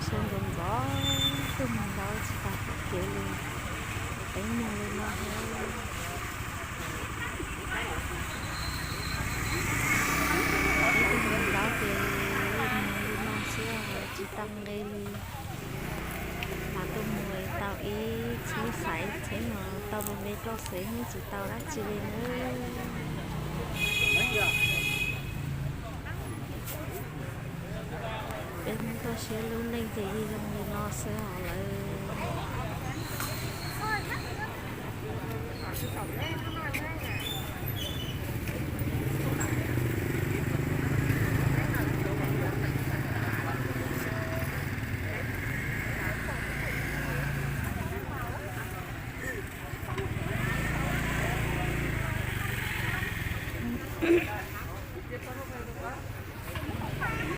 Sab nkaus ntxov, tuaj mus ntxov tsis tau kev li, teeb meem li no. Ib tug ntxov ces li no xwb, tsis tau nqe li. Mas tuaj mus tau ib txhiab xaiv txhiab no tau npe npe rau xwb, yeej tsis tau dab tsi li nawb. Peb Hmoob tuaj siab lub neej ces yeej zoo li no xwb os lawv.